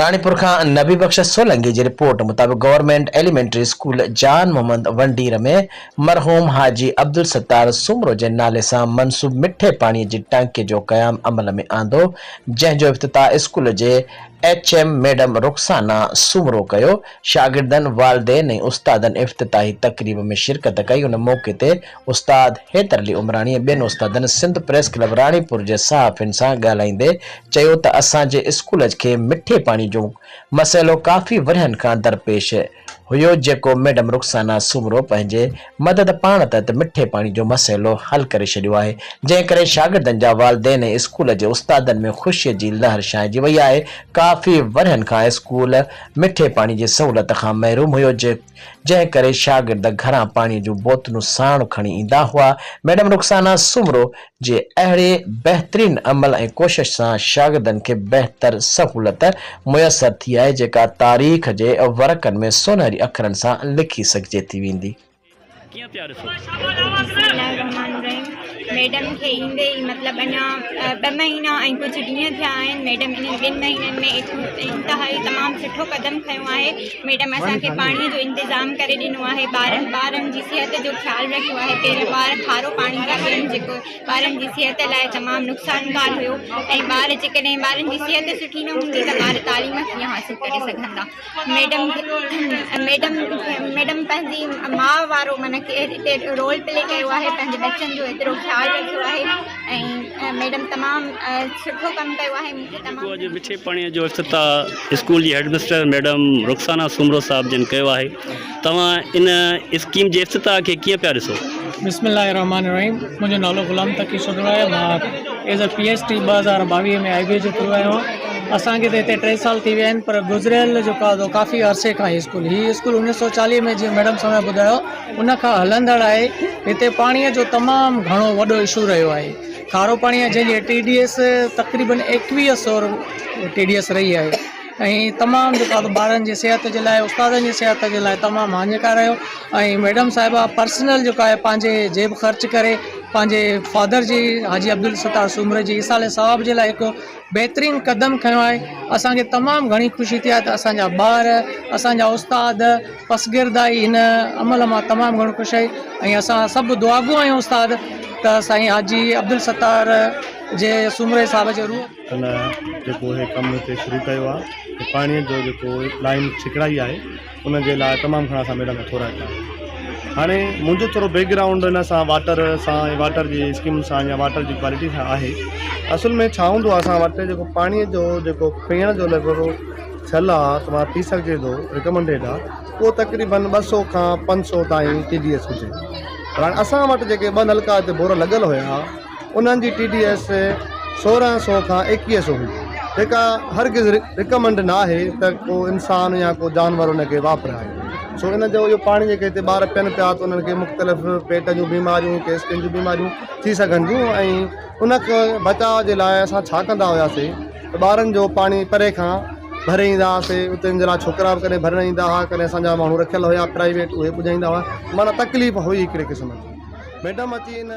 راڻيپور کان نبي بخش سولنگي جي رپورٽ مطابق government elementary school Jan Muhammad Wandir ۾ مرحوم حاجي عبدالستار سومرو جي نالي سان منسوب مٺي پاڻي جي ٽانڪي جو قيام عمل ۾ آندو جنهن جو افتتاح اسڪول جي H M madam Rukhsana Soomro ڪيو شاگردن والدين ۽ استادن افتتاحي تقريب ۾ شرڪت ڪئي ان موقعي تي استاد حيدر علي عمراڻي ۽ ٻين استادن سنڌ پريس ڪلب راڻيپور جي صحافين سان ڳالهائيندي چيو ته اسان جي اسڪول کي مٺي پاڻي جو مسئلو ڪافي ورهين کان درپيش هيو جيڪو ميڊم رخسانه سومرو پنهنجي مدد پاڻ تحت مٺي پاڻي جو مسئلو حل ڪري ڇڏيو آهي جنهن ڪري شاگردن جا والدين ۽ اسڪول جي استادن ۾ خوشي جي لهر ڇانئجي وئي آهي ڪافي ورهين کان اسڪول مٺي پاڻي جي سهولت کان محروم هيو جنهن ڪري شاگرد گهران پاڻي جون بوتلون ساڻ کڻي ايندا هئا. ميڊم رخسانه سومرو جي اهڙي بهترين عمل ۽ ڪوشش سان شاگردن کي بهتر سهولت ميسر ٿي آهي جيڪا تاريخ جي ورقن ۾ سونهري اکرن سان لکي سگهجي ٿي ويندي. ڪيئن پيا ڏسو؟ بسم الله الرحمٰن الرحيم ميڊم کي ايندي ئي مطلب اڃا ٻه مهينا ۽ ڪجهه ڏينهن ٿيا آهن ميڊم انهن ٻن مهينن ۾ انتهائي تمام سٺو قدم کنيو آهي ميڊم اسان کي پاڻي جو انتظام ڪري ڏنو آهي ٻارن ٻارن جي صحت جو خيال رکيو آهي پهريون ٻار کارو پاڻي پيا پيئن جيڪو ٻارن جي صحت لاء تمام نقصانڪار هيو ۽ ٻار جيڪڏهن ٻارن جي صحت سٺي نه هوندي ته ٻار تعليم ڪيئن حاصل ڪري سگهندا ميڊم ميڊم ميڊم پنهنجي ماء وارو معنيٰ ڪي هتي رول پلي ڪيو آهي پنهنجي ٻچن جو ايترو خيال رکيو آهي ۽ ميڊم تمام سٺو ڪم ڪيو آهي مون کي تمام جيڪو اڄ مٺي پاڻي جو افتتاح اسڪول جي head mistress madam Rukhsana Soomro صاحب جن ڪيو آهي توهان ان اسڪيم جي افتتاح کي ڪيئن پيا ڏسو؟ بسم الله الرحمٰن الرحيم منهنجو نالو غلام تقي سوڍڙو آهي مان as a P H T 2022 ۾ I B A جي ٿرو آيو آهيان اسان کي ته هتي ٽي سال ٿي ويا آهن پر گذريل جيڪو آهي سو ڪافي عرصي کان هي اسڪول هي اسڪول 1940 ۾ جيئن ميڊم صاحب ٻڌايو ان کان هلندڙ آهي هتي پاڻي جو تمام گهڻو وڏو اشو رهيو آهي کارو پاڻي آهي جنهن جي ٽي ڊي ايس تقريبن ايڪويهه سو ٽي ڊي ايس رهي آهي ۽ تمام جيڪو آهي ٻارن جي صحت جي لاء استادن جي صحت جي لاء تمام هاڃيڪار رهيو ۽ ميڊم صاحبه پرسنل جيڪو آهي پنهنجي جيب خرچ ڪري پنهنجي فادر جي حاجي عبدالستار سومري جي ايصال ثواب جي لاء هڪ بهترين قدم کنيو آهي اسان کي تمام گهڻي خوشي ٿي آهي ته اسان جا ٻار اسان جا استاد پسگردائي هن عمل مان تمام گهڻو خوش آهي ۽ اسان سڀ دعاگو آهيون استاد ته سائين حاجي عبدالستار جي سومري صاحب جي روح ان جيڪو هي ڪم هتي شروع ڪيو آهي ته پاڻي جو جيڪو لائن ڇڪڙائي آهي ان جي لاء تمام گهڻا اسان ميڊم جا ٿورائتا آهيون هاڻي منهنجو ٿورو بيڪ گرائونڊ ان سان واٽر سان ۽ واٽر جي اسڪيم سان يا واٽر جي ڪوالٽي سان آهي اصل ۾ ڇا هوندو آهي اسان وٽ جيڪو پاڻي جو جيڪو پيئڻ جو ليول ٿيل آهي ته مان پي سگهجي ٿو رڪمنڊيڊ آهي اهو تقريبن ٻه سو کان پنج سو تائين ٽي ڊي ايس هجي پر هاڻي اسان وٽ جيڪي ٻه نلڪا هتي بور لڳل هيا انهن جي ٽي ڊي ايس 16 سو کان 21 سو هئي جيڪا هرگز رڪمنڊ نه آهي ته ڪو انسان يا ڪو جانور ان کي واپرائي سو ان جو اهو پاڻي جيڪي هتي ٻار پين پيا ته انهن کي مختلف پيٽ جون بيماريون ڪي اسڪن جون بيماريون ٿي سگهن ٿيون ۽ ان بچاء جي لاء اسان ڇا ڪندا هياسي ته ٻارن جو پاڻي پري کان ڀري ايندا هئاسي اتي ان جي لاء ڇوڪرا به ڪڏهن ڀرڻ ايندا هئا ڪڏهن اسان جا ماڻهو رکيل هيا پرائيويٽ اهي پڄائيندا هئا معنيٰ تڪليف هئي هڪڙي قسم جي ميڊم اچي ان.